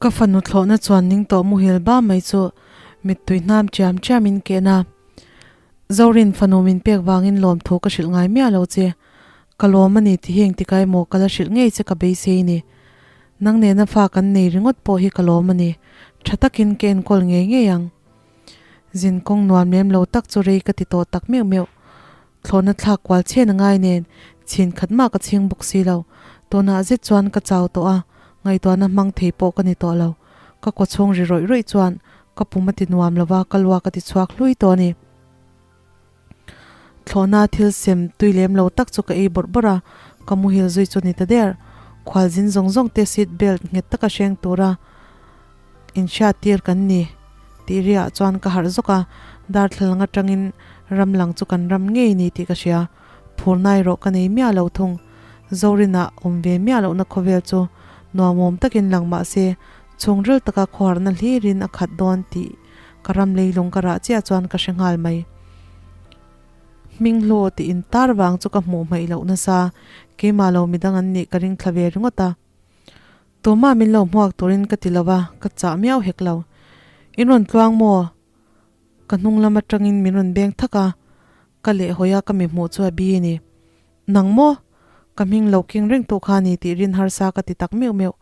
Ka fanu thlawhna chuan ning tawh muhil ba mai chu mittui hnam chiam chiam in ken a. Zorin fanu min pek vangin lawmthu ka hrilh ngai miah lo che. Ka lawm a ni ti hi engtikai maw ka la hrilh ngei che ka beisei ni. Nang nena fa kan nei ringawt pawh hi ka lawm a ni. Tha takin ka enkawl ngei ngei ang. Zin kawng nuam lem lo tak chu rei ka ti tawh tak meuh meuh. Thlawhna thlak kual chhen a ngai nen chhin khat mah ka chhing bawk si lo. Tunah zet chuan ka chau tawh a, ngaihtuahna hmang thei pawh ka ni tawh lo. Ka kaw chhung ri rawih rawih chuan ka pum a ti nuam lo va, ka luak a ti chhuak hlui tawh a ni. Thlawhna thil sem tui lem lo tak chu ka ei bawrh bawrh a, ka muhil zui chu ni ta der. Khualzin zawng zawng te seat belt nghet taka hreng tura inhriat tir kan ni tih riah chuan ka harh zawk a, darthlalang atangin ram lang chu kan ram ngei ni tih ka hria. Phurna erawh ka nei miah lo thung. Zorinah awm ve miah lohna khawvel chu nuamawm takin lang mah se, chhungril taka khuarna hlirin a khat dawn tih ka ram leilung ka rah chiah chuan ka hre nghal mai. Hming hlaw tih intar vang chu ka hmuh hmaih loh nasa, keimah lo midang an nih ka ring thla ve ringawt a. Tumah min lo hmuak turin ka ti lo va, ka chah miau hek lo. In rawn tluang maw? Ka hnung lam atangin min rawn beng thak a, ka lehhawi a ka mi hmuh chu a bi a ni. Nang maw? Ka hming lo king reng tawh kha a ni tih rin harsa ka ti tak meuh meuh.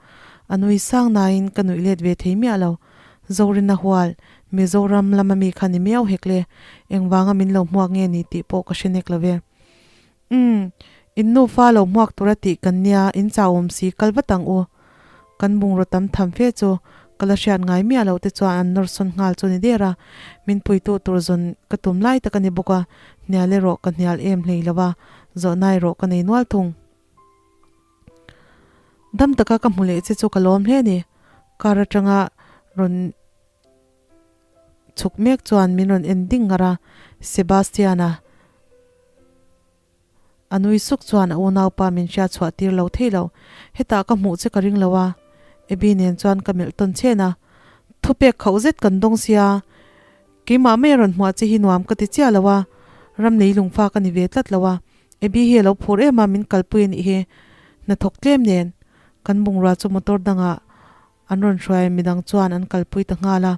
A nui sang nain ka nuih let ve thei miah lo. Zorina hual, Mizoram lama mi kha ni miau hek le, engvanga min lo hmuak nge ni tih pawh ka hre nek lo ve. Umm, in nufa lo hmuak tura tih kan nia, in chauhawm si kal vat ang u. Kan bungraw tam tham fe chu ka la hriat ngai miah loh te chuan an nawr sawn nghal chu ni der a, min puitu tur zawn ka tum lai tak a ni bawk a, hnial erawh ka hnial em hlei lo va, zawhna erawh ka nei nual thung. Dam taka ka hmu leh che chu ka lawm hle a ni, car atanga rawn chhuk mek chuan min rawn en ding ngar a, Sebastian-a. A nui suk chuan a unaupa min hriat chhuah tir lo thei lo. Hetah ka hmuh che ka ring lo a, Abby nen chuan ka melh tawn chhen a. Thupek khauh zet kan dawng sia, keimah mai a rawn hmuah che hi nuam ka ti chiah lo a, ram nei lungfa ka ni ve tlat lo a. Abby hi a lo phur em a, min kalpui a nih hi. Hnathawk tlem nen kan bungrua chu motor dangah An rawn hruai midang chuan an kalpui ta nghal a,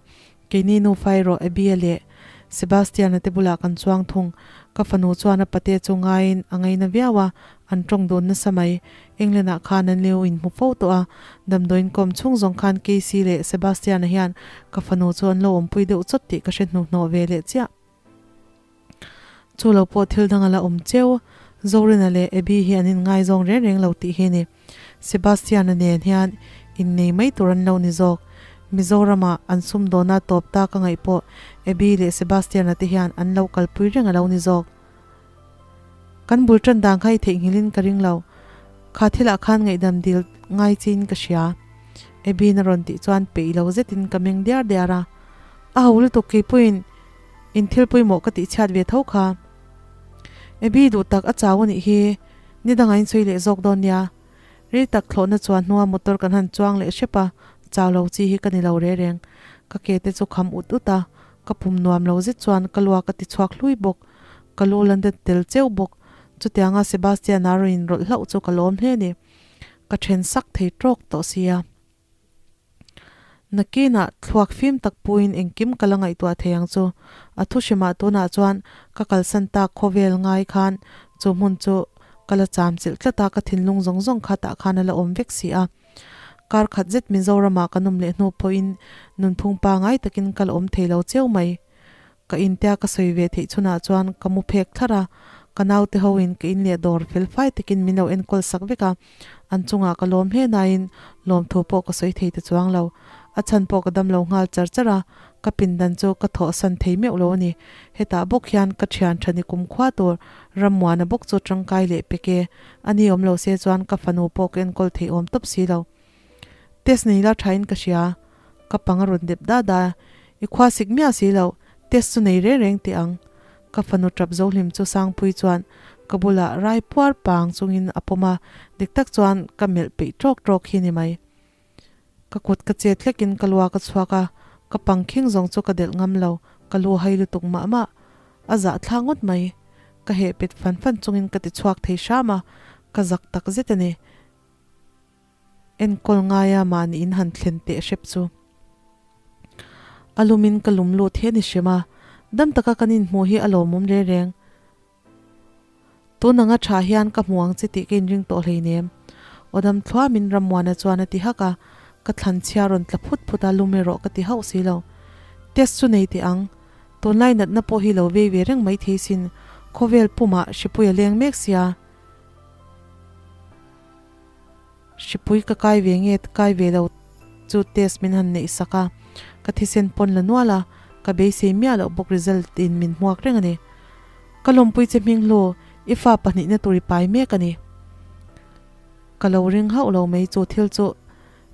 keini nufa erawh Abby-a leh Sebastian-a te bulah kan chuang thung. Ka fanu chuan a pate chu ngaiin a ngaina viau a, an tawng dun nasa mai. England-ah khan an leu inhmu fo tawh a, damdawiin kawm chhung zawng khan Casey leh Sebastian-a hian ka fanu chu an lo awmpui deuh chawt tih ka hre hnuhnawh ve leh chiah. Chu lo pawh thil dang a la awm cheu, Zorina leh Abby hi an inngaizawng reng reng lo tih hi a ni. Sebastian-a nen hian innei mai tur an lo ni zawk. Mizoramah an sumdawna tawp ta ka ngaih pawh Abby leh Sebastian-a te hian an lo kalpui reng a lo ni zawk. Kan bul tan dan kha i theihnghilhin ka ring lo. Kha thilah khan ngaihdam dil ngai chiin ka hria. Abby-in a rawn tih chuan peih lo zetin ka meng diar diar a. A ho lutuk keipawhin In thil pawimawh ka tih chhiat ve tho kha. Abby duh tak a chau a nih hi, ni dangah in sawi leh zawk dawn nia. Rei tak thlawhna chuan hnua motor kan han chuang leh hrep a, chau lo chi hi ka ni lo re reng. Ka ke te chu kham ut ut a, ka pum nuam lo zet chuan ka luak a ti chhuak hlui bawk. Ka lu lan det tel cheu bawk. Chutianga Sebastian-a rawn inrawlh hlauh chu ka lawm hle ni. Ka then sak thei tawk tawh sia. Nakinah thluak fim tak puiin engkim ka la ngaihtuah thei ang chu. A thu hrimah tunah chuan ka kalsan tak khawvel ngai khan chu hmun chu ka la cham chilh tlat a, ka thinlung zawng zawng kha tah khan a la awm vek si a. Kar khat zet Mizoramah kan awm leh hnu pawhin nunphung pangai takin ka la awm thei lo cheu mai. Ka intea ka sawi ve theih chhunah chuan ka mu phek thlar a, ka naute hoin ka in leh dawr fel fai takin min lo enkawl sak vek a, an chungah ka lawm hle nain lawmthu pawh ka sawi thei ta chuang lo. A chhan pawh ka dam lo nghal char char a, ka pindan chu ka thawhsan thei meuh lo a ni. Hetah bawk hian ka thian thani kumkhua tur Rammuana bawk chu tangkai leh pek e, a ni awm lo se chuan ka fanu pawh ka enkawl thei awm tawp si lo. Test nei la thain ka hria. Ka pang a rawn dep da da. I khua sik miah si lo, test chu nei reng reng teh ang. Ka fanu tap zo hlim chu Sangpui chuan ka bulah rai puar pang chungin a pawm a, dik tak chuan ka melh peih tawk tawk hi ni mai. Ka kut ka chet hlekin ka luak a chhuak a, ka pang khing zawng chu ka delh ngam lo, ka lu hai lutuk mah mah. A zah thla ngawt mai. Ka heh pet fan fan chungin ka ti chhuak thei hram a, ka zak tak zet a ni. Enkawl ngaia mahni in han thlen teh hrep chu. A lumin ka lum lut hian i hrem a, dam taka kan inhmuh hi a lawmawm reng reng. Tun anga tha hian ka hmu ang che tih ka inring tawh hleinem. Aw dam thluamin Rammuana chuan a ti hak a, ka thlan chhia rawn tla phut phut a, lum erawh ka ti hauh si lo. Test chu nei teh ang. Tunlai natna pawh hi lo vei ve reng mai thei sin, khawvel pumah hripui a leng mek sia. Hripui ka kai ve nge kai ve lo chu test min han neih sak a, ka thisen pawn la nual a, ka beisei miah loh bawk result in min hmuak reng a ni. Ka lawmpui che hming hlu, i fa pahnihna tur i pai mek a ni. Ka lo ring hauh lo mai chu thil chu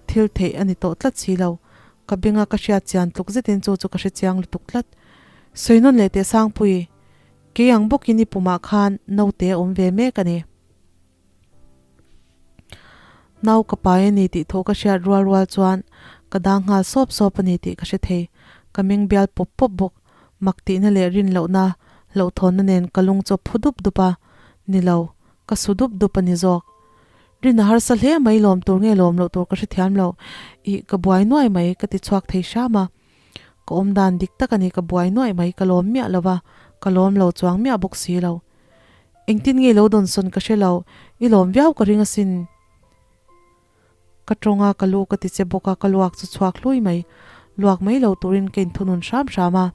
thil theih a ni tawh tlat si lo, ka benga ka hriat chian tluk zetin chu chu ka hre chiang lutuk tlat. Sawi nawn leh teh Sangpui, kei ang bawkin i pumah khan naute a awm ve mek a ni. Nau ka pai a ni tih thaw ka hriat rual rual chuan ka dang nghal sawp sawp a ni tih ka hre thei. Ka meng bial pawp pawp bawk. Mak tihna leh rin lohna, hlauhthawnna nen ka lung chawp phu dup dup a. Ni lo, ka su dup dup a ni zawk. Rin a harsa hle mai lawm tur nge lawm loh tur ka hrethiam lo. Ih, ka buai nuai mai ka ti chhuak thei hram a. Ka awm dan dik tak a ni, ka buai nuaih mai, ka lawm miah lo va, ka lawm lo chuang miah bawk si lo. Engtin nge lo dawnsawn ka hre lo, i lawm viau ka ring asin. Ka tawng a, ka lu ka ti che bawk a, ka luak chu chhuak hlui mai, luak mai lo turin ka inthunun hram hram a.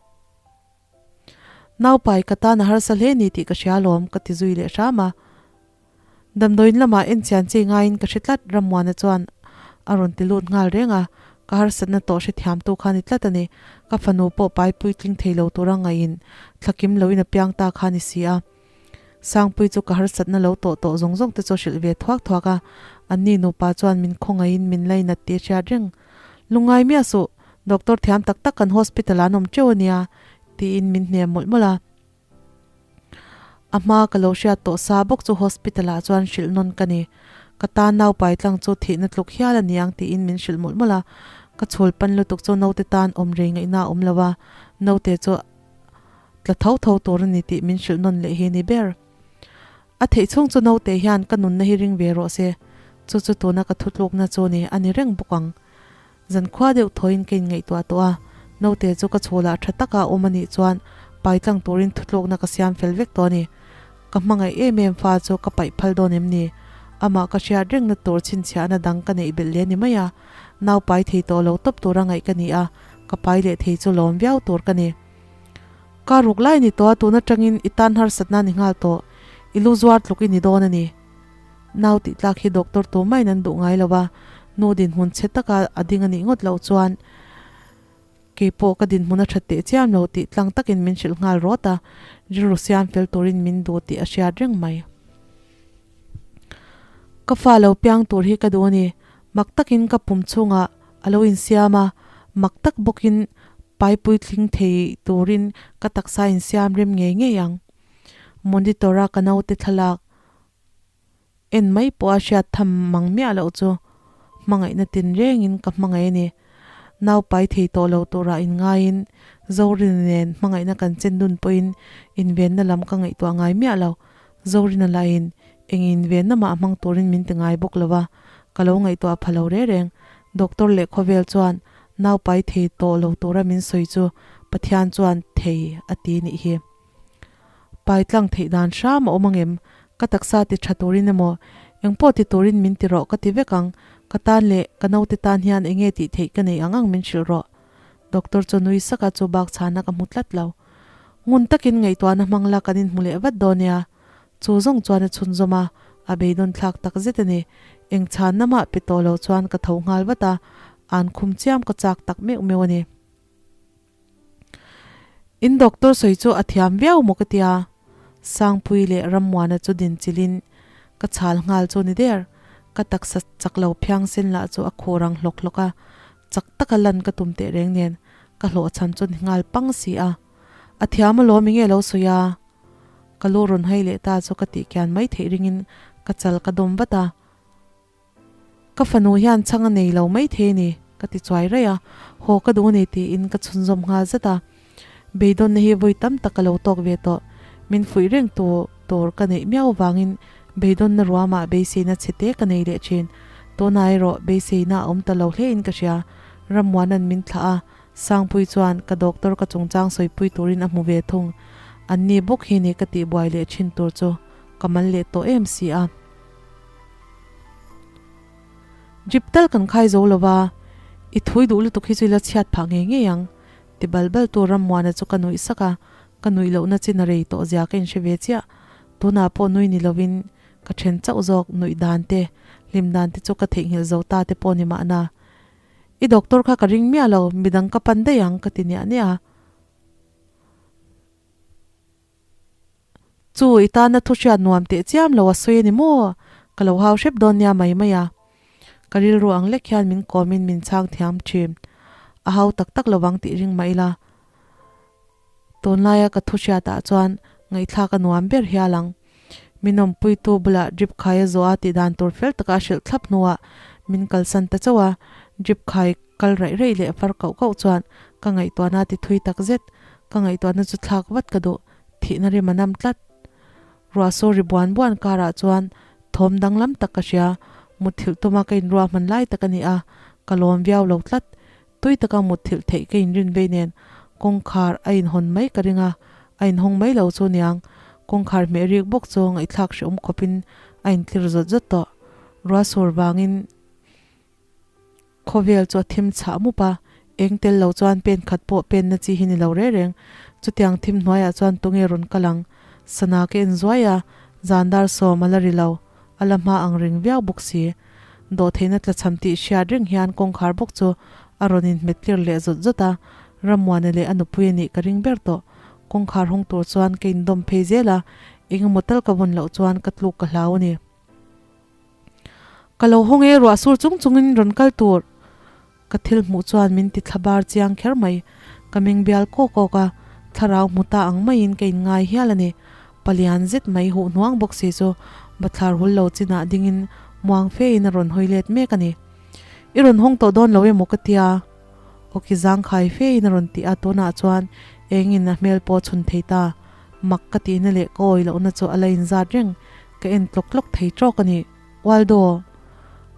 Naupai ka tan a harsa hle ni tih ka hria lawm, ka ti zui leh hram a. Damdawiin lamah enchian chei ngaiin ka hre tlat, Rammuana chuan a rawn ti lut nghal reng a, ka harsatna tawh hrethiamtu kha ni tlat a ni. Ka fanu pawh pai puitling thei lo tura ngaiin thlakim loin a piang ta kha ni si a. Sangpui chu ka harsatna lo tawh tawh zawng zawng te chu a hrilh ve thuak thuak a, anni nupa chuan min khawngaihin min lainat tih a hriat reng. Lungngai miah suh, doctor thiam tak tak kan hospital ah an awm teuh a nia, tiin min hnem mawlh mawlh a. A hma ka lo hriat tawh sa bawk chu hospital ah chuan hrilh nawn ka ni. Ka tan naupai tlang chu thihna tluk hial a niang tiin min hrilh mawlh mawlh a. Ka chhul pan lutuk chu naute tan awm rei ngaihna a awm lo a, naute chu tla tho tho tur a ni tih min hrilh nawn leh hi ni ber. A theih chhung chu naute hian ka nunna hi ring ve rawh se, chu chu tuna ka thutlukna chu ni a ni reng bawk ang. Zankhua deuh thawiin ka inngaihtuah tawh a, naute chu ka chhawlah tha taka a awm a nih chuan pai tlang turin thutlukna ka siam fel vek tawh a ni. Ka hmangaih em em fa chu ka paih phal dawn em ni? Amah ka hriat rengna tur chhinchhiahna dang ka neih belh leh ni mai a, nau pai thei tawh lo tawp tura ngaih ka ni a, ka pai leh thei chu lawm viau tur ka ni. Ka ruk lai ni tawh a, tun atangin i tan harsatna ni nghal tawh, i lu zuar tluk i ni dawn a ni. Nau tih tlak hi doctor tu maiin an duh ngai lo a, nu dinhmun chhe taka a ding a nih ngawt loh chuan kei pawh ka dinhmun a that teh chiam lo tih tlang takin min hrilh nghal rawt a, rilru siam fel turin min duh tih a hriat reng mai. Ka fa lo piang tur hi ka duh a ni, mak takin ka pum chhungah a lo insiam a, mak tak bawkin pai puitling thei turin ka taksa insiam rem ngei ngei ang. Monitor a ka naute thlalak En mai pawh a hriat tham mang miah loh chu hmangaihna tinrengin ka hmangaih a ni. Nau pai thei tawh lo turah inngaiin Zorina nen hmangaihna kan chen dun pawhin invenna lam ka ngaihtuah ngai miah lo. Zorina lahin eng invenna mah hmang turin min ti ngai bawk lo va, ka lo ngaihtuah pha lo reng reng. Doctor leh khawvel chuan nau pai thei tawh lo tura min sawi chu Pathian chuan thei a ti nih hi. Pai tlang theih dan hram a awm angem? Ka taksa ti tha turin emaw, engpawh ti turin min ti rawh ka ti vek ang. Ka tan leh ka naute tan hian enge tih theih ka nei ang ang min hrilh rawh. Doctor chu nui sak a, chu bak chhana ka hmu tlat lo. Ngun takin ngaihtuahna hmang la kan inhmu leh vat dawn nia. Chu zawng chuan a chhunzawm a, a beidawn thlak tak zet a ni. Eng chhanna mah pe tawh lo chuan ka tho nghal vat a, an khum chiam ka chak tak meuh meuh a ni. In doctor sawi chu a thiam viau maw ka tia? Sangpui leh Rammuana chu din chilhin ka chhal nghal chu ni der. Ka taksa chak lo phiang sen lah chu a khur ang hlawk hlawk a, chak taka lan ka tum teh reng nen ka hlawhchham chu ni nghal pang si a. A thiam alawm enge lo sawi a? Ka lu rawn hai leh ta chu ka tih kian mai theih ringin ka chal ka dawm vat a. Ka fanu hian chhang a nei lo maithei a ni, ka ti chuai raih a, haw ka duh a ni tiin ka chhunzawm nghal zat a. Beidawnna hi vawi tam tak ka lo tawk ve tawh, min fuih reng tu tur ka neih miau vangin beidawnna ruamah beiseina chhe te ka nei leh thin. Tunah erawh beiseina a awm ta lo hle in ka hria. Rammuana'n min thlah a, Sangpui chuan ka doctor ka chungchang sawipui turin a hmu ve thung. Anni bawk hi ni ka tihbuai leh thin tur chu ka mal leh tawh em si a. Drip tal kan khai zo lo va, i thui duh lutuk hi chu i la chhiat phah ngei ngei ang, ti bal bal tu Rammuana chu ka nuih sak a, ka nuih lohna chin a rei tawh zia ka inhre ve chiah. Tunah pawh nui ni lovin ka then chauh zawk nuih dan te, hlim dan te chu ka theihnghilh zo ta te pawh ni mahna. I doctor kha ka ring miah lo, midang ka pan daih ang ka ti niah niah a. Chu i tana thu hriat nuam teh chiam lo a sawi a ni maw? Ka lo hau hrep dawn nia mai mai a. Ka rilru ang lek hian min kawmin min chhang thiam thin. A hau tak tak lovang tih ring mah ila. Tunlaia ka thu hriatah chuan ngaihthlak a nuam ber hial ang. Min awmpuitu bulah drip khai a zawh a tih dan tur fel taka a hrilh thlap hnuah min kalsan ta chauh a, drip khai kal raih raih leh far kauh kauh chuan ka ngaihtuahna a ti thui tak zet. Ka ngaihtuahna chu thlak vat ka duh, thihna rim a nam tlat. Ruah saw ri buan buan karah chuan thawm danglam tak ka hria, mutthilh tuma ka inruahman lai tak a ni a, ka lawm viau lo tlat. Tui taka mutthilh theih ka inrin vei nen kawngkhar a inhawn mai ka ring a, a inhawng mai lo chu niang. Kawngkhar hmeh rik bawk chu ngaihthlak hrehawm khawpin a intlir zawt zawt tawh. Ruahsur vangin khawvel chu a thim chhah mup a, eng tel lo chuan pen khat pawh penna chi hi ni lo reng reng. Chutiang thim hnuaiah chuan tunge rawn kal ang? Sana ka inzuai a, zandar sawm a la ri lo. A la hma ang reng viau bawk si. Dawhtheihna tlachham tih hriat reng hian kawngkhar bawk chu a rawn inhmet tlir leh zawt zawt a, Rammuana leh a nupui a nih ka ring ber tawh. Kawngkhar hawng tur chuan ka indawm phei zel a, eng emaw tal ka vawn loh chuan ka tluk ka hlau a ni. Ka lo hawng e, ruah sur chung chungin rawn kal tur. Ka thil hmuh chuan min ti thla bar chiang kher mai. Ka meng bial kawk kawk a, thlarau hmu ta ang maiin ka inngai hial a ni. Palian zet mai huh hnuang bawk si chu bathlar hul lo chinah dingin muang fein a rawn hawi let mek a ni. I rawn hawng tawh dawn lo emaw ka tia? Awki zangkhai fein a rawn ti a, tunah chuan engin a hmel pawh chhun thei ta. Mak ka tihna leh ka awi lohna chu a la inzat reng. Ka en tlawk tlawk thei tawk a ni. Waldo!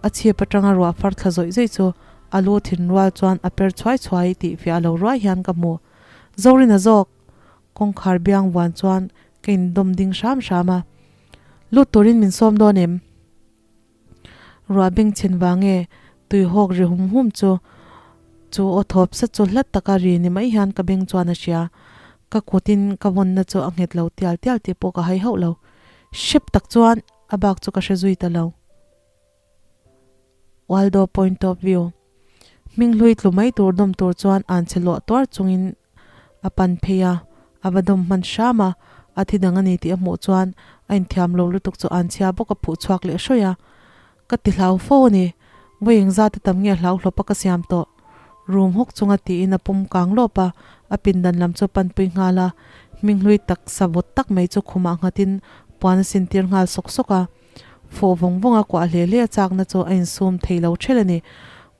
A chhip atanga ruah far thla zawih zawih chu a lu thin rual chuan a per chhuai chhuai tih fiah lo ruai hian ka hmu. Zorina zawk! Kawngkhar biang vuan chuan ka indawm ding hram hram a. Lut turin min sawm dawn em? Ruah beng chhin vang nge tui hawk ri hum hum chu chu aw thawp sat chu hlat taka ri ni mai hian ka beng chuan a hria. Ka kutin ka vawnna chu a nghet lo tial tial tih pawh ka hai hauh lo. Hrep tak chuan A bak chu ka hre zui ta lo. Waldo point of view. Hming hlui tlu mai tur dawm tur chuan an che luah tuar chungin a pan phei a, a va dawm hman hram a, a thi dang a ni tih a hmuh chuan a inthiam lo lutuk chu an chhia bawk a phuh chhuak leh hrawih a. Ka ti hlau fo a ni. Vawi engzat a tam nge hlau hlawp a ka siam tawh. Room hawk chunga tiin a pum kang lawp a, a pindan lam chu a panpui nghal a. Hminghlui tak savawt tak mai chu khumah nghatin puan a sintir nghal sawk sawk a. Fawh vawng vawng a kuah hle hle a chakna chu a insum thei lo ṭhelh a ni.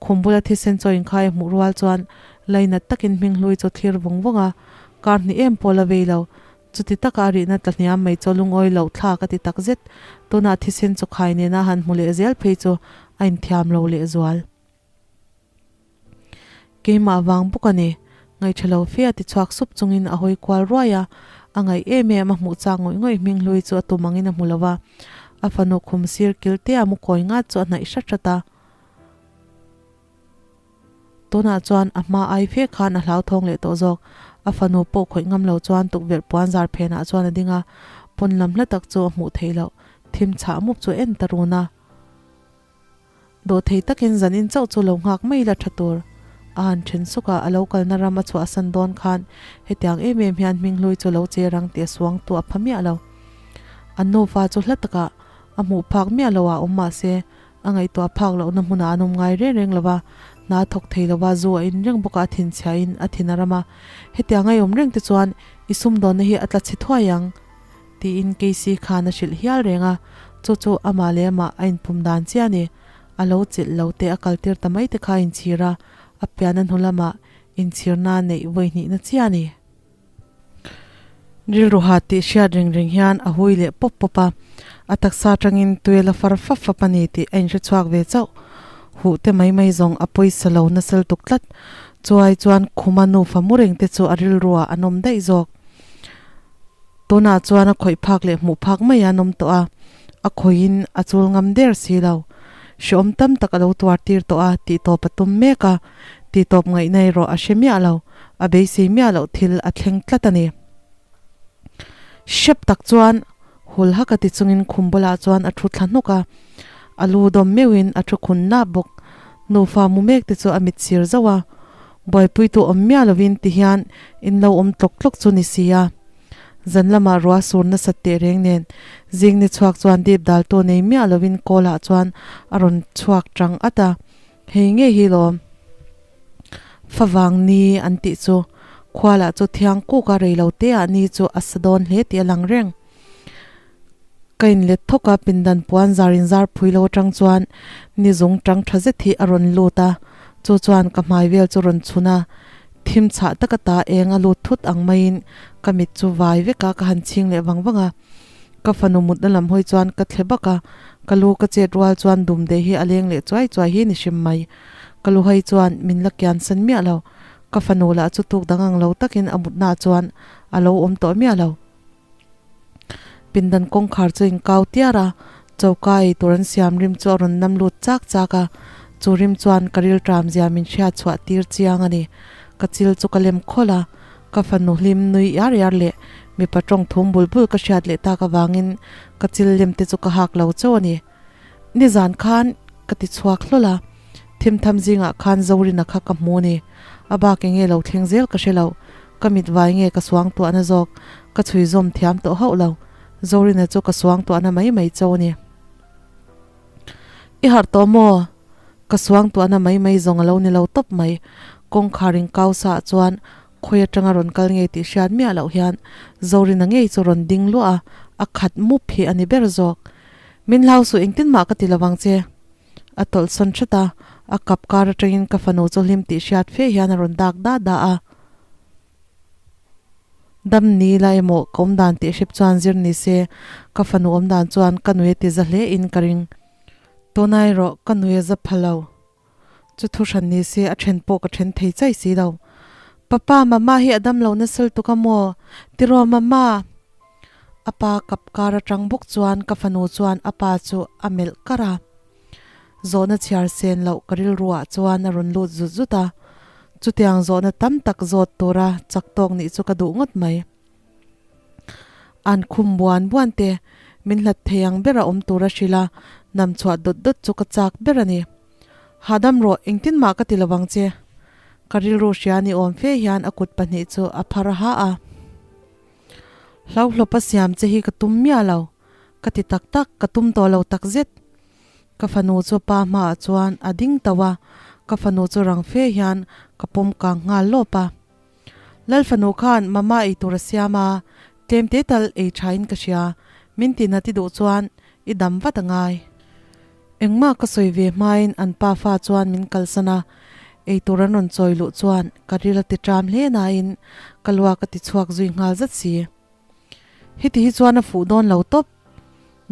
Khum bula thisen chaw inkhai a hmuh rual chuan lainat takin Hminghlui chu thlir vawng vawng a, kar hnih em pawh la vei lo. Chuti taka a rihna tla hniam mai chu lungawi loh thlak a ti tak zet. Tunah thisen chaw khai nena han hmu leh zel phei chu a inthiam lo lehzual. Keimah vang bawk a ni. Ngaihṭha lo fe a ti chhuak sup chungin a hawi kual ruai a, a ngaih em em a hmuh chak ngawih ngawih hming hlui chu a tum angin a hmu lo va. A fanu khum sir kil te a mu kawi ngat chu a hnaih hrat hrat a. Tunah chuan a hma ai fe khan a hlauthawng leh tawh zawk. A fanu pawh khawih ngam lo chuan tukverh puan zar phenah chuan a ding a, pawn lam hla tak chu a hmuh theih loh. Thim chhah mup chu a en ta run a. Dawhthei takin zanin chauh chu lo nghak mai la tha tur. A han then suk a, a lo kalna ram a chhuahsan dawn khan hetiang em em hian hminghlui chu lo che rang tih a suang tu a pha miah lo. An nufa chu hla takah a hmuh phak miah lo ah awm mah se, a ngaihtuah phak lohna hmunah an awm ngai reng reng lo va, hna a thawk thei lo va, zu a in reng bawk a, a thinchhiahin a thin a ram a. Hetiang a i awm reng te chuan i sumdawnna hi a tla chhe thuai ang. Tiin Casey khan a hrilh hial reng a, chu chu amah leh amah a inpum dan chiah a ni. A lo chilh lo te a kaltir ta mai te kha a inchhir a, a pianna hnu lamah inchhirna neih vawi hnihna chiah a ni. Rilru ha tih hriat reng reng hian a hui leh pawp pawp a, a taksa atangin tuel a far fap fap a ni tih a inhre chhuak ve chauh. Huh te mai mai zawng a pawisa lo nasal tuk tlat. Chuai chuan khuma nufa mu reng te chu a rilruah an awm daih zawk. Tunah chuan a khawih phak leh hmuh phak mai an awm tawh a, a khawihin a chul ngam der si lo. Hreawm tam tak a lo tuar tir tawh a, tihtawp a tum mek a, tihtawp ngaihna erawh a hre miah lo, a beisei miah loh thil a thleng tlat a ni. Hrep tak chuan hul hak a ti chungin khum bulah chuan a thu thla hnuk a, a lu dawm meuhin a thu khun nap bawk. Nufa mu mek te chu a mit sir zauh a, Buaipuitu awm miah lovin ti hian in lo awm tlawk tlawk chu ni si a. Zan lamah ruah sur nasat teh reng nen zing ni chhuak chuan dip daltu nei miah lovin kawlah chuan a rawn chhuak tang at a, hei ngei hi lawm favang ni an tih chu. Khualah chu thiang kuk a rei lo te ah ni chu a sa dawn hle tih a lang reng. Ka inlet thawk a, pindan puan zar inzar phui lo atang chuan ni zung tang tha zet hi a rawn lut a, chu chuan ka hmai vel chu rawn chhun a, thim chhah taka ta eng a lut thut ang maiin ka mit chu vai vek a, ka han chhing leh vang vang a. Ka fanu mutna lam hawi chuan ka thle bak a, ka lu ka chet rual chuan dumde hi a leng leh chuai chuai hi ni hrim mai. Ka lu hai chuan min la kian san miah lo, ka fanu lah chu tuk dang ang lo takin a mutna chuan a lo awm tawh miah lo. Pindan kawngkhar chu inkau tiar a, choka ei tur an siam rim chu a rawn nam lut chak chak a, chu rim chuan ka rilṭam zia min hriat chhuah tir chiang a ni. Ka chil chu ka lem khawlh a, ka fanu hlim nui iar iar leh mipa tawng thum bul bul ka hriat leh tak avangin ka chil lem te chu ka hak lo chauh a ni. Nizan khan ka ti chhuak hlawl a, thimtham zingah khan Zorina kha ka hmu ni. A bak enge lo thleng zel ka hre lo, ka mit vai nge ka suang tuahna zawk ka chhui zawm thiam tawh hauh lo. Zorina chu ka suang tuahna mai mai cho ni. I harh tawh maw? Ka suang tuahna mai mai zawng a lo ni lo tawp mai. Kawngkhar inkau sa ah chuan khawi atanga rawn kal nge tih hriat miah loh hian Zorina ngei chu rawn ding luah a, a khat mup hi a ni ber zawk. Min hlau suh engtin mah ka ti lovang che. A tawlh sawn hret a, a kap kar atangin ka fanu chu hlim tih hriat fe hian a rawn dak da da a. Dam ni la emaw ka awm dan tih hrep chuan zir ni se, ka fanu awm dan chuan ka nui a ti za hle in ka ring. Tunai erawh ka nui a za pha lo. Chu thu hran ni se a then pawh ka then thei chai si lo. Papa, Mama hi a dam lo nasal tuk a maw? Tiraw Mama? A pa kap kar atang bawk chuan ka fanu chuan a pa chu a melh kar a. Zawhna chhiar sen loh ka rilruah chuan a rawn lut zut zut a. Chutiang zawhna tam tak zawt tura chak tawk nih chu ka duh ngawt mai. An khum buan buan te, min hlat thei ang ber a awm tur a hrilh a, nam chhuah dawt dawt chu ka chak ber a ni. Hahdam rawh, engtin mah ka ti lo vang che. Ka rilru hria ni awm fe hian a kut pahnih chu a phar a ha a. Hlauhlawpa siam che hi ka tum miah lo, ka ti tak tak, ka tum tawh lo tak zet. Ka fanu chu pa hmaah chuan a ding tauh a, ka fanu chu rang fe hian ka pawm kang nghal lawp a. Lal fanu khan mama ei tur a siam a, tlem te tal ei tha in ka hria, min ti nat i duh chuan i dam vat a ngai. Engmah ka sawi ve hmain an pa fa chuan min kalsan a, ei tur an rawn chawi luh chuan ka ril a ti ṭam hle nain ka luak a ti chhuak zui nghal zat si. Heti hi chuan a fuh dawn lo tawp.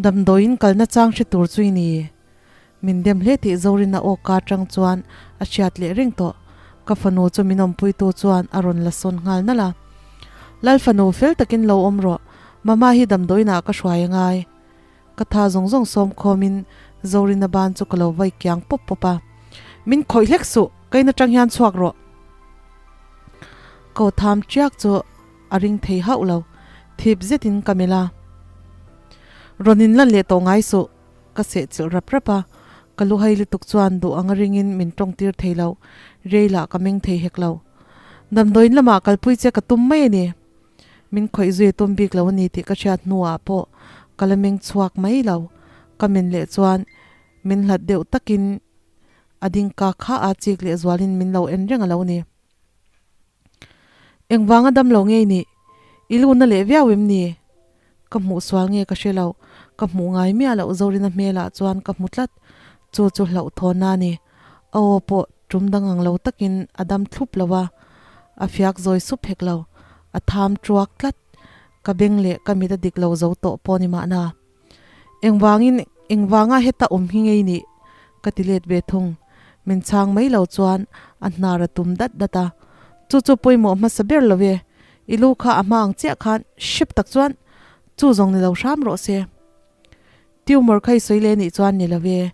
Damdawiin kalna chang hre tur chu i ni. Min dem hle tih Zorina aw ka atang chuan a hriat leh reng tawh. Ka fanu chu min awmpuitu chuan a rawn la sawn nghal nalh a. Lal fanu fel takin lo awm rawh, Mama hi damdawiinah ka hruai a ngai. Ka tha zawng zawng sawm khawmin Zorina ban chu ka lo vai kiang pawp pawp a. Min khawih hlek suh, ka in atang hian chhuak rawh. Ko tham tiak chu a ring thei hauh lo, thip zetin ka melh a. Rawn inlan leh tawh ngai suh. Ka sehchilh rap rap a, ka lu hai lutuk chuan duh anga ringin min tawng tir thei lo, rei lah ka meng thei hek lo. Damdawiin lamah kalpui che ka tum mai a ni. Min khawih zui a tum bik lo a ni tih ka hriat hnuah pawh ka la meng chhuak mai lo. Ka men leh chuan min hlat deuh takin a ding ka kha a chik lehzualin min lo en reng a lo ni. Engvanga dam lo ngei nih? I luna leh viau em ni? Ka hmuh sual nge ka hre lo, ka hmuh ngai miah loh Zorina hmelah chuan ka hmu tlat. Chu chu hlauhthawn a ni. A aw pawh tum dang ang lo takin a dam thlup lo a, a fiak zawi sup hek lo. A tham tuak tlat. Ka beng leh ka mit a dik lo zo tawh pawh ni mahna. Engvangin, engvanga heta awm hi ngei nih? Ka ti let ve thung. Min chhang mai lo chuan a hnar a tum dat dat a. Chu chu pawimawh hmasa ber lo e. I lu kha a hma ang chiah khan hrep tak chuan chu zawng ni lo hram rawh se. Tumor kha i sawi leh nih chuan ni lo e.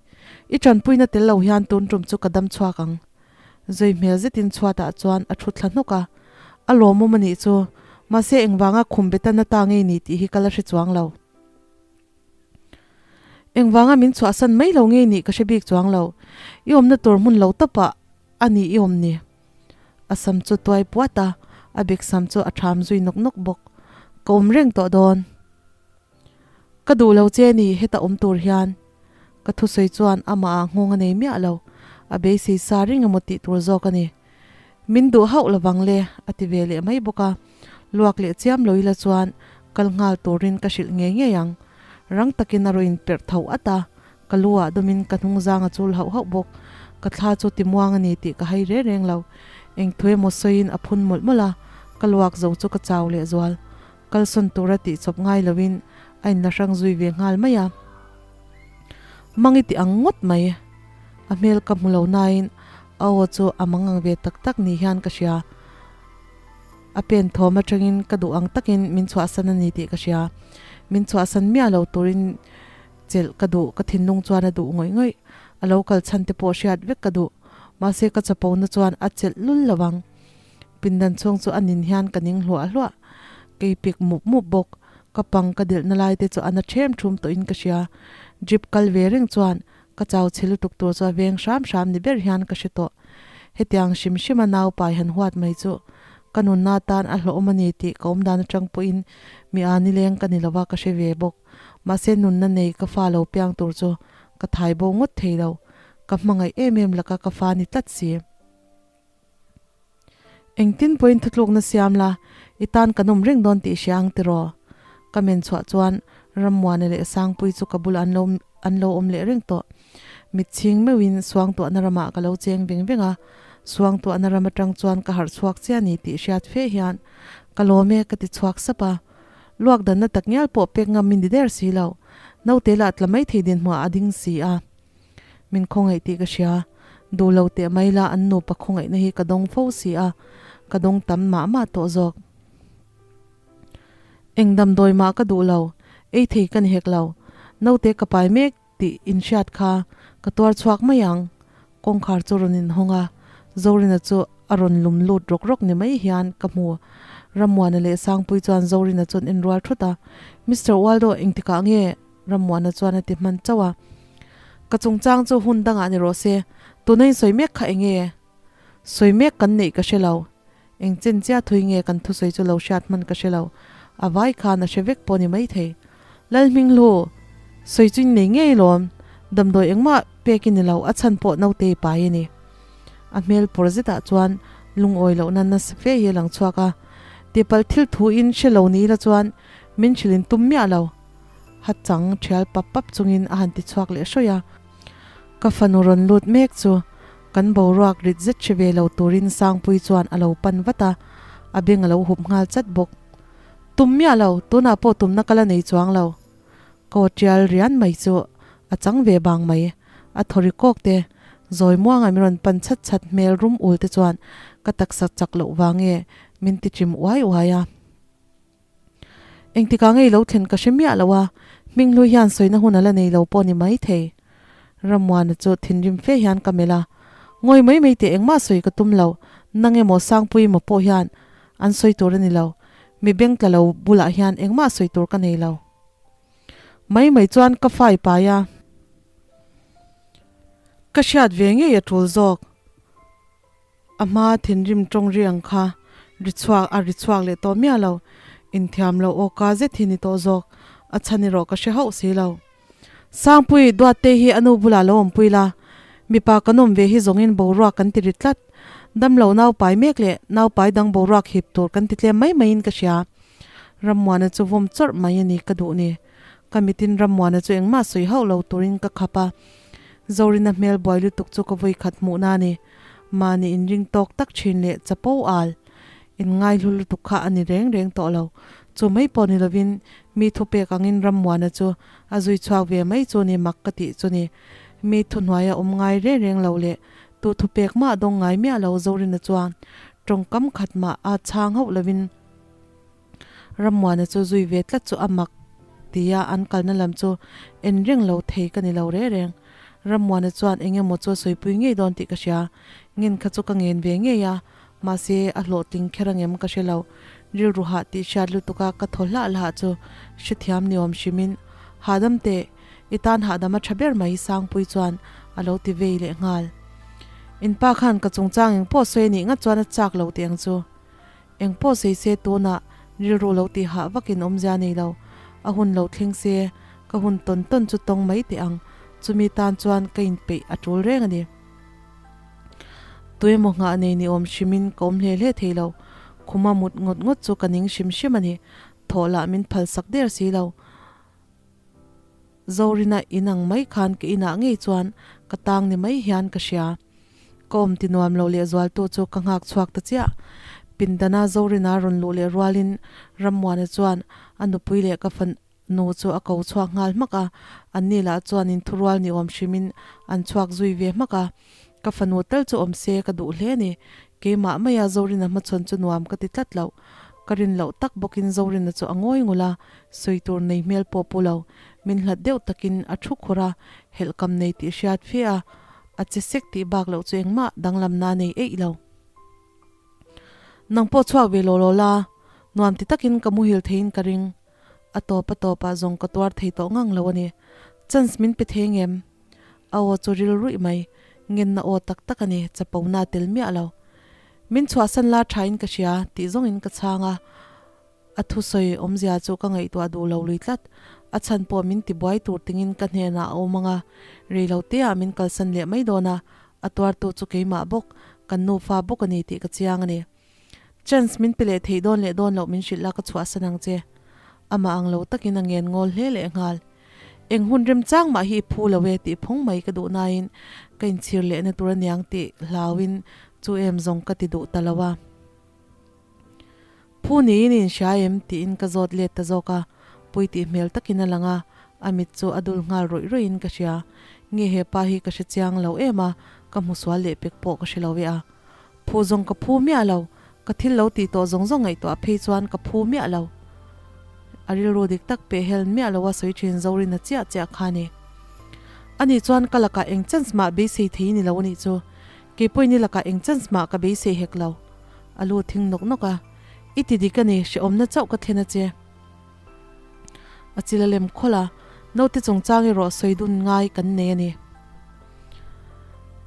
I tanpuina tel lo hian tun tum chu ka dam chhuak ang. Zui hmel zetin chhuatah chuan a thu thla hnawk a. A lawmawm a nih chu. Mahse engvanga khum betan ata ngei ni tih hi ka la hre chuang lo. Engvanga min chhuahsan mai lo ngei nih ka hre bik chuang lo. I awmna tur hmun lo tawpah a ni i awm ni. A sam chu tuai puat a, a bek sam chu a ṭham zui nawk nawk bawk. Ka awm reng tawh dawn. Ka duh lo che ni heta awm tur hian. Ka thusawi chuan amah ah nghawng a nei miah lo. A beisei sa ring emaw tih tur zawk a ni. Min duh hauh lovang le, a ti ve leh mai bawk a. Luak leh chiam lo ila chuan kal nghal turin ka hrilh ngei ngei ang. Rang takin a rawn inperh tho at a, ka lu ah dawmin ka hnung zang a chul hauh hauh bawk. Ka thla chu timuang a ni tih ka hai reng reng lo. Eng thu emaw sawiin a phun mawlh mawlh a, ka luak zo chu ka chau leh zual. Kalsawn tura tih chawp ngai loin a inla hrang zui ve nghal mai a. Mang i ti ang ngawt mai. A hmel ka hmu lo nain a aw chu a mang ang ve tak tak ni hian ka hria. A pen thawm atangin ka duh ang takin min chhuahsan a ni tih ka hria. Min chhuahsan miah lo turin chelh ka duh, ka thinlung chuan a duh ngawih ngawih. A lo kal chhan te pawh hriat vek ka duh. Mahse ka chapona chuan a chelh lul lo ang. Pindan chhung chu a nin hian ka ning hluah hluah. Kei pik mup mup bawk. Ka pang ka dilhna lai te chu a na ṭhem ṭhum tawhin ka hria. Jeep kal ve reng chuan ka chau chhe lutuk tur chu a veng hram hram ni ber hian ka hre tawh. Hetiang hrim hrima nau pai han huat mai chu ka nunna tan a hlawhawm a ni tih ka awmdan atang pawhin mi a nileng ka ni lova ka hre ve bawk. Mahse nunna nei ka fa lo piang tur chu ka thai bo ngawt thei lo. Ka hmangaih em em laka ka fa ni tlat si. Engtin pawhin thutlukna siam la, i tan kan awm reng dawn tih hria ang tiraw? Ka men chhuah chuan Rammuana leh Sangpui chu ka bulah an lo an lo awm leh reng tawh. Mitchhing meuhin Suangtuahna ramah ka lo cheng veng veng a, Suangtuahna ram atang chuan ka harh chhuak chiah ni tih hriat fe hian ka lawm e ka ti chhuak sap a. Luak danna tak ngial pawh pek ngam min ti der si lo. Naute lah tla mai thei dinhmuah a ding si a. Min khawngaih tih ka hria. Duh lo teh mai la an nupa khawngaihna hi ka dawng fo si a, ka dawng tam mah mah tawh zawk. Eng damdawi mah ka duh lo, ei thei ka ni hek lo. Naute ka pai mek tih inhriat kha ka tuar chhuak mai ang. Kawngkhar chu rawn inhawng a, Zorina chu a rawn lum lut rawk rawk ni mai hian ka hmu. Rammuana leh Sangpui chuan Zorina chu an inrual thut a, Mister Waldo engtikah nge Rammuana chuan a ti hman chauh a. Ka chungchang chu hun dangah ni rawh se, tuna in sawi mek kha eng nge? Sawi mek kan neih ka hre lo. Eng chen chiah thui nge kan thusawi chu lo hriat hman ka hre lo. A vai khan a hre vek pawh ni maithei. Lalhminghlu, sawi chu in nei ngei lawm, damdawi engmah pek i ni lo, a chhan pawh naute i pai a ni. A hmel pawr zetah chuan lungawi lohna nasa fe hi a lang chhuak a. Tihpalh thil thu in hre lo ni ila chuan min hrilh in tum miah lo. Ha chang thial pap pap chungin a han ti chhuak leh hrawih a. Ka fanu rawn lut mek chu kan boruak rit zet hre ve lo turin Sangpui chuan a lo pan vat a, a beng a lo hup nghal chat bawk. Tum miah lo, tunah pawh tumna ka la nei chuang lo. Ka aw tial rian mai chu a chang ve bang mai. A thaw ri kawk te, zawi muanga min rawn pan chat chat hmel rum ul te chuan ka taksa chak loh vang nge min ti chim uai uai a. Engtikah ngei lo thlen ka hre miah lo a, Hminghlui hian sawina hun a la nei lo pawh ni mai thei. Rammuana chu thinrim fe hian ka melh a, Ngawi mai mai teh engmah sawi ka tum lo, nang emaw Sangpui emaw pawh hian an sawi tur a ni lo, mi beng tla lo bulah hian engmah sawi tur ka nei lo. Mai mai chuan ka fai pai a, ka hriat ve ngei a tul zawk. A hma thinrim tawng ri ang kha ri chhuak a ri chhuak leh tawh miah lo. Inthiam lo aw ka zet hi ni tawh zawk. A chhan erawh ka hre hauh si lo. Sangpui, Duatte hi a nu bulah lo awmpui la. Mipa kan awm ve hi zawngin boruak kan ti ri tlat. Damlo naupai mek leh naupai dang boruak hip tur kan ti tlem mai maiin ka hria. Rammuana chu vawm chawrh mai a ni ka duh ni. Ka mitin Rammuana chu engmah sawi hauh lo turin ka khap a. Zorina hmel buai lutuk chu ka vawi khat hmuhna a ni. Mahni inring tawk tak thin leh chapo al inngaihlu lutuk kha a ni reng reng tawh lo. Chu mai pawh ni lovin mi thupek angin Rammuana chu a zui chhuak ve mai chu ni mak ka tih chu ni. Mi thuhnuaia awm ngai reng reng lo leh. Tu thupek mah dawng ngai miah lo Zorina chuan tawngkam khat mah a chhang hauh lovin Rammuana chu zui ve tlat chu a mak tia an kalna lam chu en reng lo thei ka ni lo reng reng. Rammuana chuan eng emaw chu a sawipui ngei dawn tih ka hria. Ngen kha chu ka ngen ve ngei a, mahse a hlawhtling kher angem ka hre lo. Rilru hah tih hriat lutuka ka thaw hlah hlah chu hrethiam ni awm hrimin, Hahdam teh, i tan hahdam a tha ber mai Sangpui chuan a lo ti vei leh nghal. In pa khan ka chungchang eng pawh sawi a nih ngat chuan a chak lo teh ang chu. Eng pawh sawi se tunah rilru lo tih hah vakin awmzia nei lo. A hun lo thleng se, ka hun tawn tawn chu tawng mai teh ang. Chumi tan chuan ka inpeih a tul reng a ni. Tuemaw nghah nei ni awm hrimin ka awm hle hle thei lo. Khuma mut ngawt ngawt chu ka ning hrim hrim a ni. Thawh lah min phalsak der si lo. Zorina in ang mai khan ka inah ngei chuan ka tang ni mai hian ka hria. Ka awm ti nuam lo leh zualtu chu ka nghak chhuak ta chiah. Pindana Zorina rawn luh leh rualin Rammuana chuan a nupui leh ka fanu chu a ko chhuak nghal hmak a, anni lah chuan inthurual ni awm hrimin an chhuak zui ve hmak a. Ka fanu tal chu awm se ka duh hle a ni. Keimah maia Zorina hmachhawn chu nuam ka ti tlat loh. Ka rin loh tak bawkin Zorina chu a ngawi ngul a, sawi tur nei hmel pawh pu lo. Min hlat deuh takin a thu khur a, helhkam nei tih hriat fe a, a che sek tih bak loh chu engmah danglamna a nei eih lo. Nang pawh chhuak ve law law la, nuam ti takin ka muhil theiin ka ring. A tawp a tawpah zawng ka tuar thei tawh ngang lo a ni. Chance min pe thei ngem? A aw chu ril ruih mai, ngenna aw tak tak a ni, chapona a tel miah lo. Min chhuahsan la thain ka hria tih zawngin ka chhang a, a thusawi awmzia chu ka ngaihtuah duh lo lui tlat. A chhan pawh min tibuai tur tingin ka hnenah a awm ang a, rei lo teah min kalsan leh mai dawn a, a tuartu chu keimah bawk, kan nufa bawk a ni tih ka chiang a ni. Chance min pe leh theih dawn leh dawn loh min hrilh la ka chhuahsan ang che. Amah ang lo takin a ngen ngawl hle leh nghal. Eng hun remchang mah hi i phu lo e tih phawng mai ka duh nain ka inchhir lehna tur aniang tih hlauin chu em zawng ka ti duh ta lo a. Phu niin i inhria em? tiin ka zawt let ta zawk a, pui tih hmel takin a lang a, a mit chu a dul nghal rawih rawih in ka hria. Nge he pa hi ka hre chiang lo em a, ka hmu sual leh pek pawh ka hre lo e a. Phu zawng ka phu miah lo, ka thil lo tih tawh zawng zawng ngaihtuah phei chuan ka phu miah lo. A rilru dik tak peh hel miah lo a sawi thin Zorina chiah chiah kha a ni. Ani chuan ka lakah eng chance mah beisei thei ni lo a nih chu, keipawhin i lakah eng chance mah ka beisei hek lo. A lu thing nawk nawk a, I ti dik a ni, hrehawmna chauh ka thlen a che. A chil a lem khawlh a, naute chungchang erawh sawi dun ngai kan nei a ni.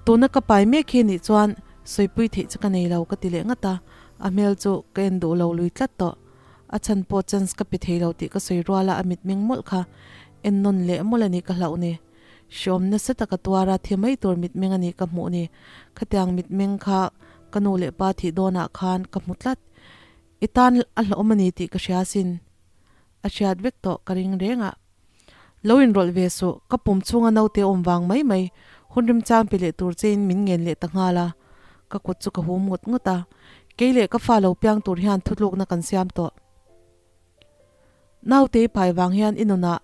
Tuna ka pai mek hi nih chuan sawipui theih chu ka nei lo ka ti leh ngat a, a hmel chu ka en duh lo lui tlat tawh. A chhan pawh chance ka pe thei lo tih ka sawi rual a, a mitmeng mawlh kha en nawn leh mawlh a ni ka hlauh ni. Hreawm nasa taka tuar a, thi mai tur mitmeng a ni ka hmuh ni. Khatiang mitmeng kha ka nu leh pa thih dawnah khan ka hmu tlat. I tan a hlauhawm a ni tih ka hria sin. A hriat vek tawh ka ring reng a. Lo inrawlh ve suh, ka pum chhunga naute awm vang mai mai, hun remchang pe leh tur chein min ngen leh ta nghal a. Ka kut chu ka hum ngawt ngawt a. Kei leh ka fa lo piang tur hian thutlukna kan siam tawh. Naute i pai vang hian i nunah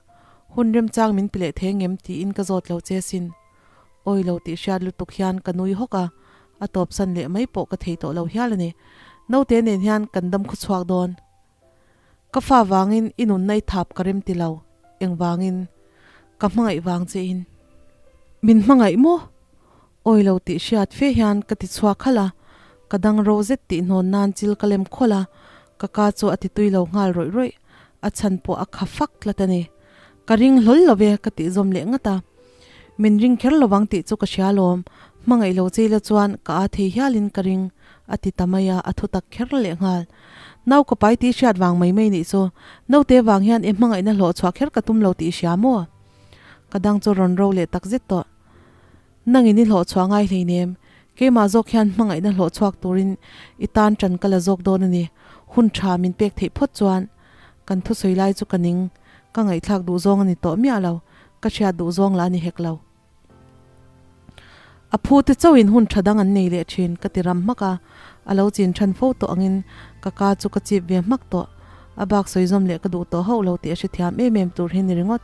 hun remchang min pe leh thei ngem tiin ka zawt lo che sin. Awi lo tih hriat lutuk hian ka nui hawk a, a tawpsan leh mai pawh ka thei tawh lo hial a ni. Naute nen hian kan dam khawchhuak dawn. Ka fa vangin i nunna i thap ka rem ti lo, engvangin? Ka hmangaih vang che in. Min hmangaih maw? Awi lo tih hriat fe hian ka ti chhuak khalh a, ka dang ro zet tih hnawn nan chil ka lem khawlh a, ka ka chu a ti tui lo nghal rawih rawih, a chhan pawh a kha fak tlat a ni. Ka ring hlawl lo ve ka tih zawm leh ngat a. Min ring kher lo vang tih chu ka hria lawm, hmangaih lo cheila chuan ka aa thei hialin ka ring, a ti ta mai a, a thu tak kher leh nghal. Nau ka pai tih hriat vang mai mai nih chu, naute vang hian i hmangaihna hlawh chhuah kher ka tum lo tih i hria maw? Ka dang chu rawn ro leh tak zet tawh. Nangin i hlawh chhuah ngai hleinem, keimah zawk hian hmangaihna hlawh chhuak turin i tan ṭan ka la zawk dawn a ni, hun ṭha min pek theih phawt chuan kan thusawi lai chu ka ning, ka ngaihthlak duh zawng a ni tawh miah lo, ka hriat duh zawng lah a ni hek lo. A phu te chauhin hun ṭha dang an nei leh ṭhin ka ti ram hmak a, a lo chin ṭhan fo tawh angin ka ka chu ka chip ve hmak tawh, a bak sawi zawm leh ka duh tawh hauh lo tih a hrethiam em em tur hi ni ringawt.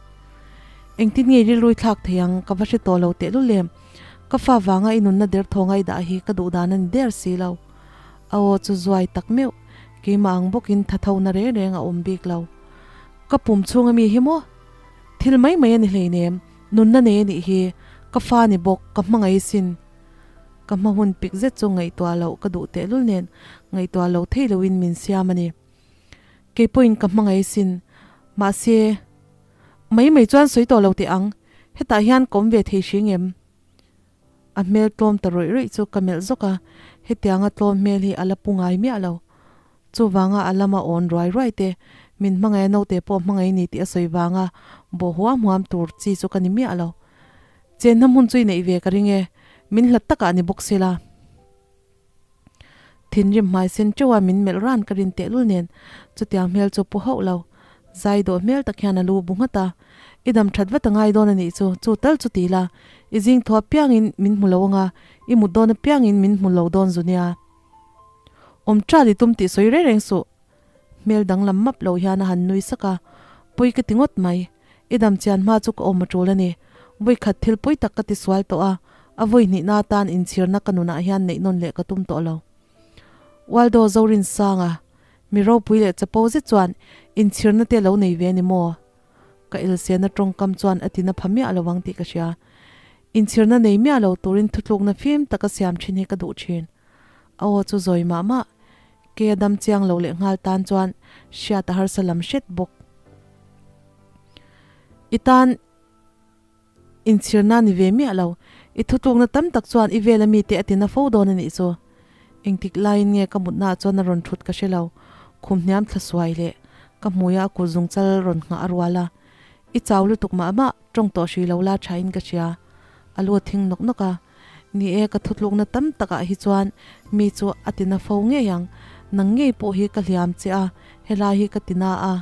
Engtin nge rilrui thlak thei ang ka va hre tawh lo tehlul em? Ka fa vanga i nunna der thaw ngai dah hi ka duh dan a ni der si lo. A aw chu zuai tak meuh, keimah ang bawkin tha tho na reng reng a awm bik lo. Ka pum chhung ami hi maw? Thil mai mai a ni hleinem, nunna nei a nih hi, ka fa ni bawk, ka hmangaih sin. Ka hma hun pik zet chu ngaihtuah loh ka duh tehlul nen ngaihtuah lo thei loin min siam a ni. Kei pawhin ka hmangaih sin, mahse mai mai chuan sawi tawh lo teh ang, hetah hian ka awm ve thei hring em? A hmel tlawm ta rawih rawih chu ka melh zawk a, hetianga tlawm hmel hi a la pu ngai miah lo. Chuvanga a lama awn ruai ruai te, min hmangaih a naute pawh hmangaih ni tih a sawi vanga bawh huam huam tur chi chu ka ni miah lo. Chenna hmun chu i neih ve ka ring e, min hlat takah ni bawk sela. Thinrim hmai sen teuh a min melh ran ka rin tehlul nen chutiang hmel chu pu hauh lo. Zai dawh hmel tak hian a lu bu nghat a, I dam that vat a ngai dawn a nih chu, chu tal chu ti la, i zing thaw apiangin min hmu lo anga, i mut dawn apiangin min hmu lo dawn zu nia. Awm ṭal i tum tih sawi reng reng suh. Hmel danglam map lo hian a han nui sak a, Pawi ka ti ngawt mai. I dam chian hma chu ka awm a ṭul a ni. Vawikhat thil pawi tak ka ti sual tawh a, a vawi hnihna atan inchhirna ka nunah hian neih nawn leh ka tum tawh lo. Waldo Zorinsanga, mi ropui leh chapo zet chuan inchhirna te lo nei ve a ni maw? Ka elsiana tawngkam chuan a tina pha miah lo ang tih ka hria. Inchhirna nei miah lo turin thutlukna fim taka siam thin hi ka duh thin. A aw chu zawi mah mah. Ke a dam chiang lo leh nghal tan chuan hriat a harsa lam hret bawk. I tan inchhirna ni ve miah lo. I thutlukna tam tak chuan i vel ami te a tina fo dawn a nih chu. Engtik laiin nge ka mutnaah chuan a rawn thut ka hre lo. Khum hniam thla suai leh ka hmuia a kut zungchal rawn nghah a rual a. I chau lutuk mah mah, tawng tawh hrih lo la thain ka hria. A lu a thing nawk nawk a. Ni e, ka thutlukna tam takah hi chuan mi chu a tina fo ngei ang. Nang ngei pawh hi ka hliam che a, helai hi ka tina a.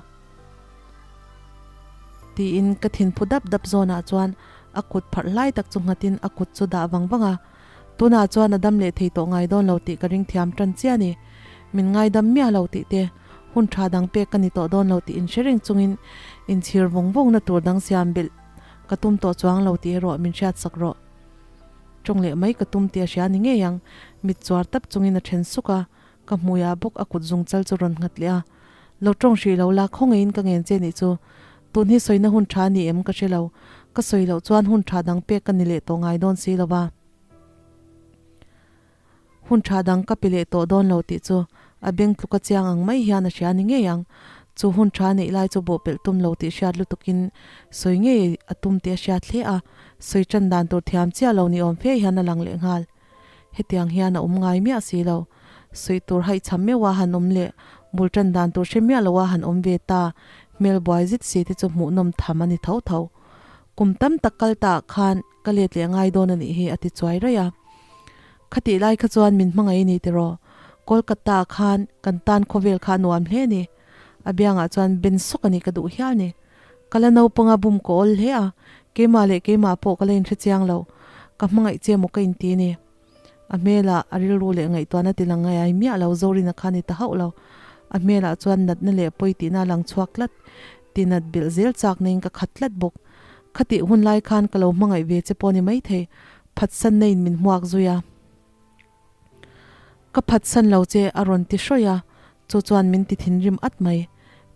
Tiin ka thinphu dap dap zawnah chuan a kut pharh hlai tak chu nghatin a kut chu dah vang vang a. Tunah chuan a dam leh thei tawh ngai dawn lo tih ka ring thiam tan chiah a ni. Min ngaidam miah lo tih te, hun tha dang pek ka ni tawh dawn lo tih inhre reng chungin inchhir vawng vawngna tur dang siam belh ka tum tawh chuang lo tih erawh min hriatsak rawh. Tawng leh mai ka tum tih a hria ni ngei ang. Mit chuar tap chungin a then suk a, ka hmuiah bawk a kut zung chal chu rawn nghat leh a. Lo tawng hrih lo la, khawngeiin ka ngen che nih chu. Tun hi sawina hun tha ni em ka hre lo. Ka sawi loh chuan hun tha dang pek ka ni leh tawh ngai dawn si lo va. Hun tha dang ka pe leh tawh dawn lo tih chu a beng tluka chiang ang mai hian a hria ni ngei ang. Chu hun tha neih lai chu bawhpelh tum lo tih hriat lutukin sawi ngei a tum tih a hriat hle a, sawi tan dan tur thiam chiah lo ni awm fe hian a lang leh nghal. Hetiang hian a awm ngai miah si lo. Sawi tur haihchham meuh a han awm leh bul tan dan tur hre miah lo a han awm ve ta, hmel buai zet si te chu hmuhnawm tham a ni tho tho. Kum tam tak kal ta ah khan ka let leh ngai dawn a nih hi a ti chuai raih a. Khatih lai kha chuan min hmangaih a ni tiraw? Kolkata ah khan kan tan khawvel kha a nuam hle a ni. A biangah chuan ben sawk a nih ka duh hial ni. Ka la naupanga bum ka awl hle a, keimah leh keimah pawh ka la inhre chiang lo. Ka hmangaih che maw ka inti a ni. A hmelah a rilru leh ngaihtuahna ti lang ngai ai miah lo Zorina kha ni ta hauh lo. A hmelah chuan natna leh pawi tihna a lang chhuak tlat. Tinat belh zel chak naiin ka khat tlat bawk. Khatih hun lai khan ka lo hmangaih ve che pawh ni maithei. Phatsanna in min hmuak zui a. Ka phatsan lo che a rawn ti hrawih a, chu chuan min ti thinrim at mai.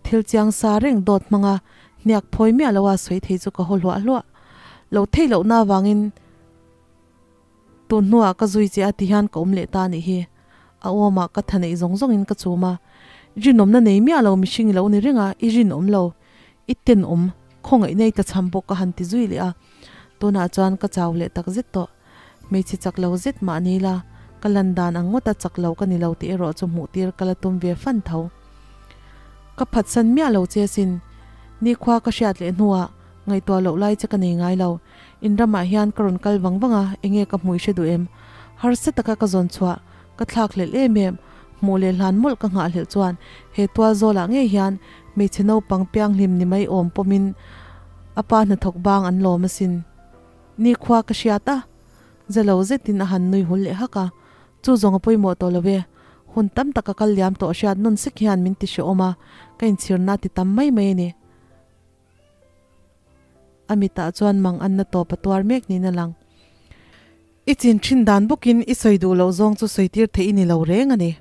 Thil chiang sa reng dawt hmanga hniak phawi miah loa sawi thei chu ka haw hluah hluah. Lo theih lohna avangin tun hnuah ka zui che a ti hian ka awm leh ta a nih hi. A awmah ka tha neih zawng zawngin ka chum a. Rinawmna nei miah lo mihring i lo ni reng a, i rinawm lo. I tenawm, khawngaihna i tlachham bawk ka han ti zui leh a. Tunah chuan ka chau leh tak zet tawh. Hmeichhe chak lo zet mah ni la, ka lan dan ang ngawta chak lo ka ni lo tih erawh chu hmuh tir ka la tum ve fan tho. Ka phatsan miah lo che sin. Nikhua ka hriat leh hnuah ngaihtuah loh lai che ka nei ngai lo. In ramah hian ka rawn kal vang vang a, enge ka hmui hre duh em? Harsa taka ka zawn chhuah, ka thlak hlelh em em, hmuh leh hlan mawlh ka nghah hlelh chuan he tual zawlah ngei hian hmeichhe naupang pianghlim ni mai awm pawmin a pa hnathawk bang an lawm asin. Nikhua ka hriat a, zalo zetin a han nui hul leh hak a, chu zawng a pawimawh tawh lo e, hun tam tak a kal liam tawh hriat nawn sek hian min ti hrehawm a, ka inchhirna a ti tam mai mai a ni. A mitah chuan mang anna tawp a tuar mek niin a lang. I chin thin dan bawkin i sawi duh loh zawng chu sawi tir theih i ni lo reng a ni.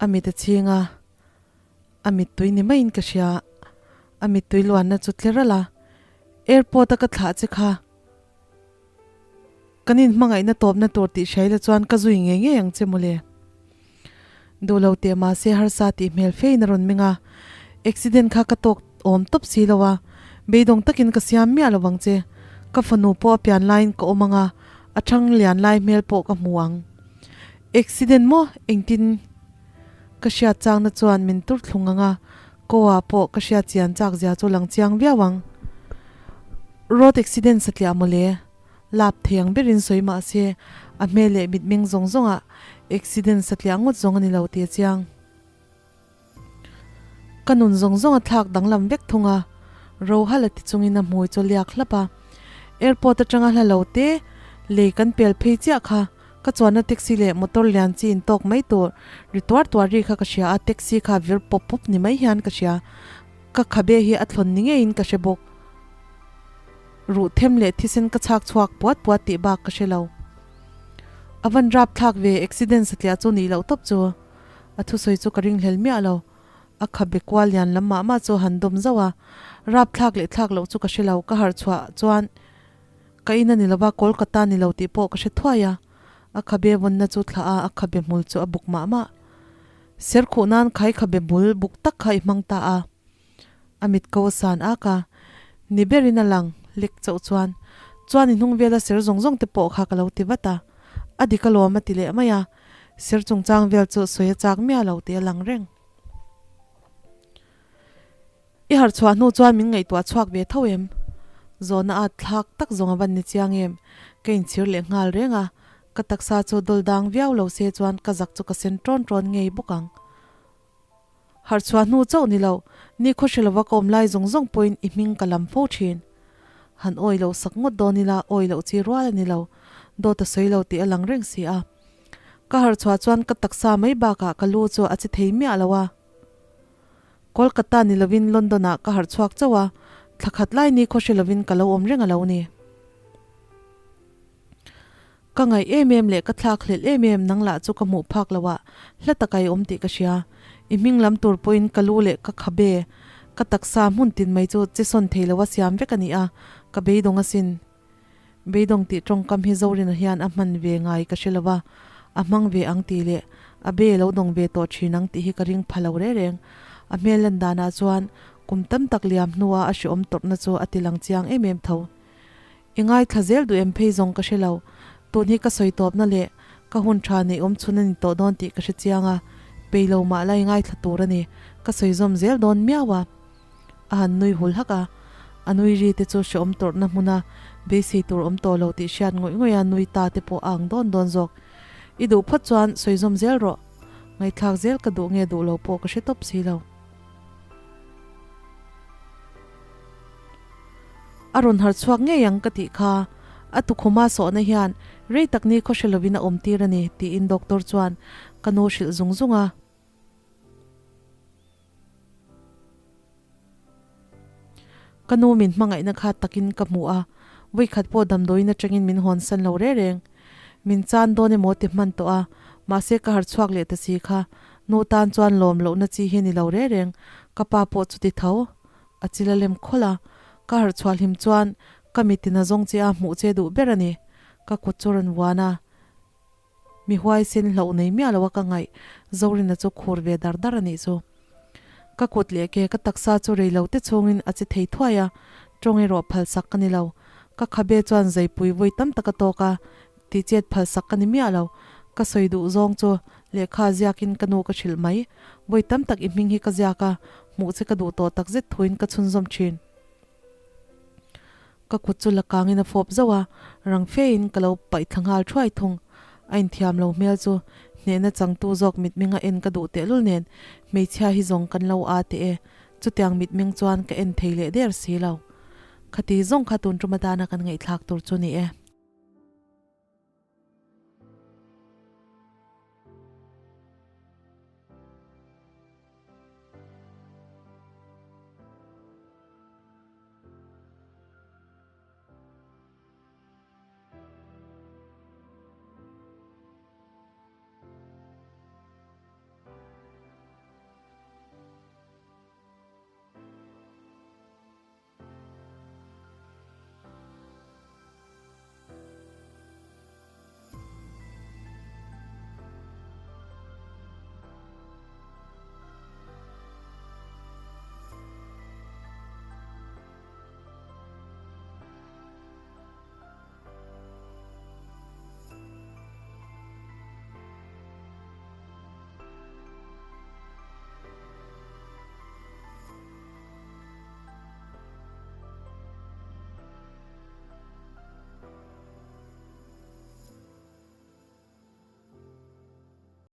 A mit a chhing a, a mittui ni maiin ka hria. A mittui luanna chu tle ralh a, Airport a ka thlah che kha kan inhmangaihna tawpna tur tih hriai la chuan ka zui ngei ngei ang che mawle. Duh lo teh mahse harsa tih hmel fein a rawn meng a, accident kha ka tawk awm tawp si lo a, beidawng takin ka siam miah lo vang che, ka fanu pawh a pian laiin ka awm ang a, a thang lian lai hmel pawh ka hmu ang. Accident maw? Engtin? Ka hriat changna chuan min tur thlung ang a, Goa pawh ka hriat chian chak zia chu lang chiang viau ang. Road accident satliah mawle. Lap thei ang berin sawi mah se, a hmel leh mitmeng zawng zawngah accident satliah ngawt zawng a ni lo tih a chiang. Ka nun zawng zawng a thlak danglam vek thung a, ro hala ti chungin a hmui chu liak hlap a. Airport atanga hla lo te lei kan pel phei chiah kha, ka chuanna taxi leh motor lian chi in tawk mai tur ri tuar tuar ri kha ka hria a, taxi kha vir pawp pawp ni mai hian ka hria. Ka khabe hi a thlawn ni ngeiin ka hre bawk. Ruh them leh thisen ka chhak chhuak puat puat tih bak ka hre lo. A van rap thlak ve accident satliah chu nih loh tawp chu. A thusawi chu ka ringhlel miah lo. A khabe kual lian lam mah mah chu han dawm zauh a. Rap thlak leh thlak loh chu ka hre lo. Ka harh chhuah chuan ka in a ni lova Kolkata ni lo tih pawh ka hre thuai a. A khabe vawnna chu thlah a, a khabe hmul chu a buk mah mah. Ser khuh nan khai khabe bul buk tak kha i hmang ta a. A mit ko a san ak a, ni berin a lang lek chauh chuan, chuan i hnung vela ser zawng zawng te pawh kha ka lo ti vat a, a dik alawm a ti leh mai a, ser chungchang vel chu sawi a chak miah lo tih a lang reng. I harh chhuah hnu chuan min ngaihtuah chhuak ve tho em? Zawhna at thlak tak zawng a van ni chiang em? Ka inchhir leh nghal reng a, ka taksa chu dawl dang viau lo se chuan ka zak chu ka sen ṭawn ṭawn ngei bawk ang. Harh chhuah hnu chauh ni lo, ni khaw hre lova ka awm lai zawng zawng pawhin i hming ka lam fo thin. Han awi loh sak ngawt dawn ila awi loh chi rual a ni lo, dawt a sawi lo tih a lang reng si a. Ka harh chhuah chuan ka taksa mai bakah ka lu chu a che thei miah lo a. Kolkata ni lovin London ah ka harh chhuak chauh a, thla khat lai ni khaw hre lovin ka lo awm reng a lo ni. Ka ngaih em em leh ka thlak hlelh em em nang lah chu ka hmuh phak lo ah hla taka i awm tih ka hria. I hming lam tur pawhin ka lu leh ka khabe, ka taksa hmun tin mai chu che sawn thei lo a siam vek a ni a, ka beidawng asin. Beidawng tih tawngkam hi Zorina hian a hman ve ngai ka hre lo a, a hmang ve ang tih leh a be lo dawng ve tawh thin ang tih hi ka ring pha lo reng reng. A hmel lan danah chuan kum tam tak liam hnua a hreawm tawrhna chu a ti lang chiang em em tho. I ngaithla zel duh em phei zawng ka hre lo. Tun hi ka sawi tawpna leh ka hun tha neih awm chhun a ni tawh dawn tih ka hre chiang a, pei lo mah la i ngaithla tur a ni, ka sawi zawm zel dawn miau a. A han nui hul hak a, a nui ri te chu hreawm tawrhna hmuna beisei tur awm tawh lo tih hriat ngawih ngawih a nui ta te pawh a ang dawn dawn zawk. I duh phawt chuan sawi zawm zel rawh. Ngaihthlak zel ka duh nge duh lo pawh ka hre tawp si lo. A rawn harh chhuak ngei ang ka tih kha, a tukhuma sawhna hian rei tak ni khaw hre lovin a awm tir a ni, tiin doctor chuan ka nu hrilh zung zung a. Ka nu min hmangaihna kha takin ka hmu a, vawikhat pawh damdawiin atangin min hawnsan lo reng reng. Min chan dawn emaw ti hman tawh a, mahse ka harh chhuak leh ta si kha, nu tan chuan lawm lohna chi hi ni lo reng reng, ka pa pawh chuti tho. A chil a lem khawlh a, ka harh chhuah hlim chuan ka mitin a zawng che a hmuh che duh ber a ni. Ka kut chu rawn vuan a, mi huaisen hlauh nei miah lo a ka ngaih Zorina chu khur ve dar dar a nih chu. Ka kut leh ke ka taksa chu rei lo te chhungin a che thei thuai a, tawng erawh phalsak ka ni lo. Ka khabe chuan zaipui vawi tam tak a tawk a, Tih chet phalsak ka ni miah lo. Ka sawi duh zawng chu lehkha ziakin ka nu ka hrilh mai. Vawi tam tak i hming hi ka ziak a, hmuh che ka duh tawh tak zet thuin ka chhunzawm thin. Ka kut chu la kangin a fawp zauh a, rang fein ka lo paih thla nghal thuai thung. A inthiam lo hmel chu hnehna changtu zawk mitmenga en ka duh tehlul nen hmeichhia hi zawng kan lo aa teh e. Chutiang mitmeng chuan ka en thei leh der si lo. Khati zawng kha tun tum atana kan ngaihthlak tur chu ni e.